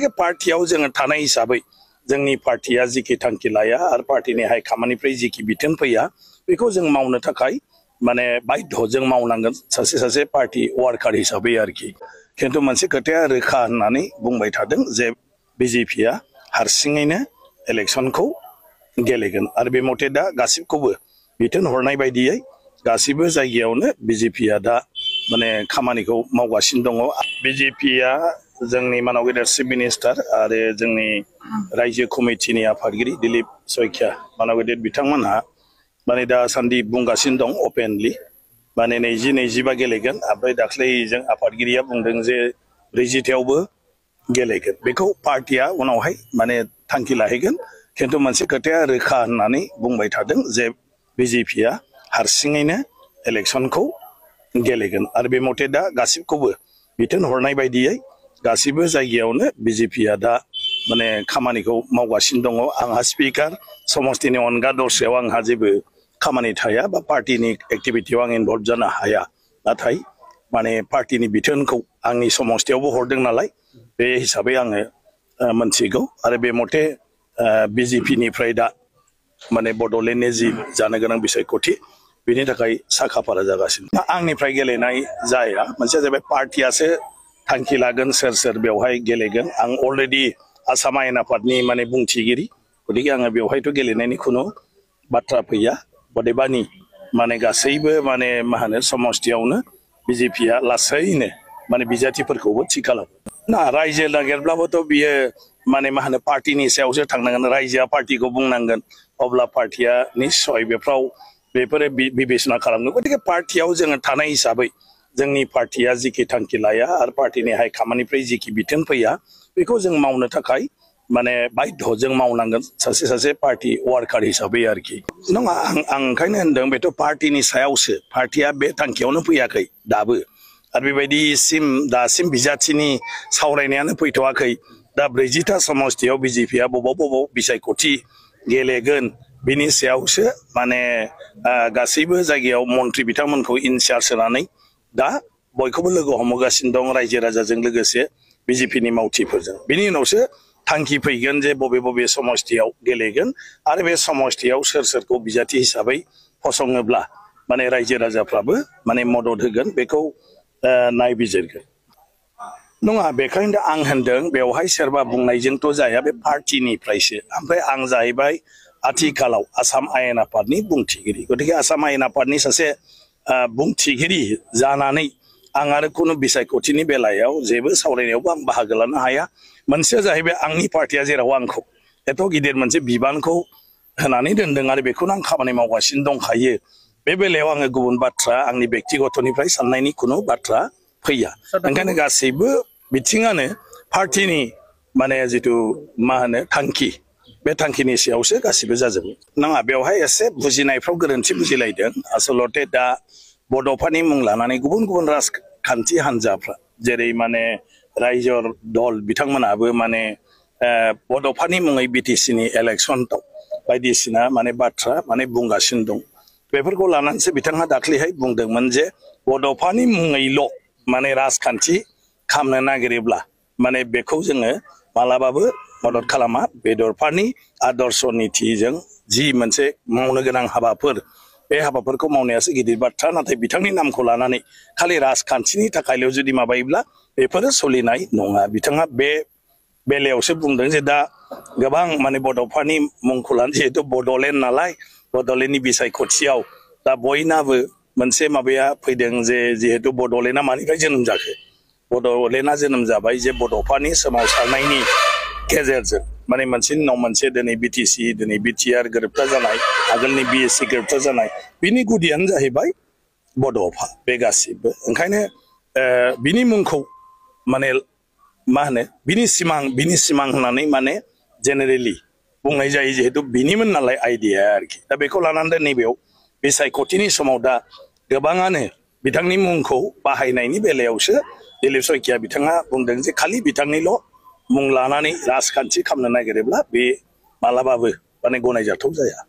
गतिके पार्टियाव जोङो थानाय हिसाबै जोंनि पार्टिया जिखि थांखि लाया आरो पार्टिनि हाइ खामानिफ्राय जिखि बिथोन फैया बेखौ जों मावनो थाखाय माने बाध्य जों मावनांगोन सासे पार्टी वार्कार हिसाबै आरोखि खिन्थु मोनसे खोथाया रोखा होननानै बुंबाय थादों जे बिजेपिया हारसिङैनो इलेक्शनखौ गेलेगोन आरो बे मथे दा गासिबखौबो बिथोन हरनाय बायदियै गासिबो जायगायावनो बिजेपिया दा माने खामानिखौ मावगासिनो दङ बिजेपिया जोंनि मानाव गेदेर चिफ मिनिस्टार आरो जोंनि रायजो कमिटिनि आफादगिरि दिलीप सयखिया मानाव गेदेर बिथांमोनहा माने दासान्दि बुंगासिनो दं अपेनलि माने 20-25 गेलेगोन ओमफ्राय दाख्लै जों आफादगिरिया बुंदों जे 40थायावबो गेलेगोन बेखौ पार्टिया उनावहाय माने थांखि लाहैगोन खिन्थु मोनसे खोथाया रोखा होननानै बुंबाय थादों जे बिजेपिया हारसिङैनो इलेक्शनखौ गेलेगोन आरो बे मथे दा गासिबखौबो बिथोन हरनाय बायदियै गासिबो जायगायावनो बिजेपिया दा माने खामानिखौ मावगासिनो दङ आंहा स्पिकार समस्तिनि अनगा दस्रायाव आंहा जेबो खामानि थाया बा पार्टिनि एक्टिभिटियाव आं इनभल्भ जानो हाया नाथाय माने पार्टिनि बिथोनखौ आंनि समस्तियावबो हरदों नालाय बे हिसाबै आङो मोनथिगौ आरो बे मथे बिजेपिनिफ्राय दा माने बड'लेण्डनि जि जानो गोनां बिसायख'थि बेनि थाखाय साखाफारा जागासिनो आंनिफ्राय गेलेनाय जाया मोनसेया जाबाय पार्टियासो थांखि लागोन सोर बेवहाय गेलेगोन आं अलरेडि आसाम आयेन आफादनि माने बुंथिगिरि गतिके आङो बेवहायथ' गेलेनायनि खुनु बाथ्रा फैया बदेबानि माने गासैबो माने मा होनो समस्तियावनो बिजेपिया लासैनो माने बिजाथिफोरखौबो थि खालामो ना रायजो नागिरब्लाबोथ' बियो माने मा होनो पार्टिनि सायावसो थांनांगोन रायजोआ पार्टिखौ बुंनांगोन अब्ला पार्टिया निश्चय बेफोरो बिबेचना खालामगोन गतिके पार्टियाव जोङो थानाय हिसाबै जोंनि पार्टिया जिखि थांखि लाया आरो पार्टिनि हाइ खामानिफ्राय जिखि बिथोन फैया बेखौ जों मावनो थाखाय माने बाध्य जों मावनांगोन सासे पार्टी वार्कार हिसाबै आरोखि नङा आं ओंखायनो होनदों बेथ' पार्टिनि सायावसो पार्टिया बे थांखियावनो फैयाखै दाबो आरो बेबायदिसिम दासिम बिजाथिनि सावरायनायानो फैथ'वाखै दा 40था समस्तियाव बिजेपिया बबाव बिसायख'थि गेलेगोन बिनि सायावसो माने गासैबो जायगायाव मन्त्रि बिथांमोनखौ इनचार्ज होनानै दा बयखौबो लोगो हमगासिनो दं रायजो राजाजों लोगोसे बिजेपिनि मावथिफोरजों बिनि उनावसो थांखि फैगोन जे बबे समस्तियाव गेलेगोन आरो बे समस्तियाव सोरखौ बिजाथि हिसाबै फसङोब्ला माने रायजो राजाफ्राबो माने मदद होगोन बेखौ नायबिजिरगोन नङा बेखायनो आं होनदों बेवहाय सोरबा बुंनायजोंथ' जाया बे पार्टिनिफ्रायसो ओमफ्राय आं जाहैबाय आथिखालाव आसाम आयेन आफादनि बुंथिगिरि गतिके आसाम आयेन आफादनि सासे बुंथिगिरि जानानै आं आरो खुनु बिसायख'थिनि बेलायाव जेबो सावरायनायावबो आं बाहागो लानो हाया मोनसेया जाहैबाय आंनि पार्टिया जेराव आंखौ एथ' गिदिर मोनसे बिबानखौ होनानै दोनदों आरो बेखौनो आं खामानि मावगासिनो दंखायो बे बेलायाव आङो गुबुन बाथ्रा आंनि बेक्तिगतनिफ्राय साननायनि खुनु बाथ्रा फैया ओंखायनो गासैबो बिथिङानो पार्टिनि माने जिथु मा होनो थांखि बे थांखिनि सायावसो गासिबो जाजोबो नङा बेवहाय एसे बुजिनायफ्राव गोरोन्थि बुजिलायदों आसलते दा बड'फानि मुं लानानै गुबुन राजखान्थि हान्जाफ्रा जेरै माने रायजो दल बिथांमोनाबो माने बड'फानि मुङै बिटिसिनि इलेक्सनआव बायदिसिना माने बाथ्रा माने बुंगासिनो दं बेफोरखौ लानानैसो बिथाङा दाख्लैहाय बुंदोंमोन जे बड'फानि मुङैल' माने राजखान्थि खालामनो नागिरोब्ला माने बेखौ जोङो मालाबाबो मदद खालामा बेदरफानि आदर्श नीतिजों जि मोनसे मावनो गोनां हाबाफोर बे हाबाफोरखौ मावनायासो गिदिर बाथ्रा नाथाय बिथांनि नामखौ लानानै खालि राजखान्थिनि थाखायल' जुदि माबायोब्ला बेफोरो सोलिनाय नङा बिथाङा बे बेलायावसो बुंदों जे दा गोबां माने बड'फानि मुंखौ लानानै जिहेतु बड'लेण्ड नालाय बड'लेण्डनि बिसायख'थियाव दा बयनाबो मोनसे माबाया फैदों जे जिहेतु बड'लेण्डआ मानिफ्राय जोनोम जाखो बड'लेण्डआ जोनोम जाबाय जे बड'फानि सोमावसारनायनि गेजेरजों माने मोनसेनि उनाव मोनसे दिनै बिटिसि दिनै बिटिआर गोरोबथा जानाय आगोलनि बिएससि गोरोबथा जानाय बिनि गुदियानो जाहैबाय बड'फा बे गासिबो ओंखायनो बिनि मुंखौ माने मा होनो बिनि सिमां होननानै माने जेनेरेलि बुंनाय जायो जिहेतु बिनिमोन नालाय आइडिया आरोखि दा बेखौ लानानै नैबेयाव बिसायख'थिनि समाव दा गोबाङानो बिथांनि मुंखौ बाहायनायनि बेलायावसो दिलीप सयखिया बिथाङा बुंदों जे खालि बिथांनिल' मुं लानानै राजखान्थि खालामनो नागिरोब्ला बे मालाबाबो माने गनायजाथाव जाया।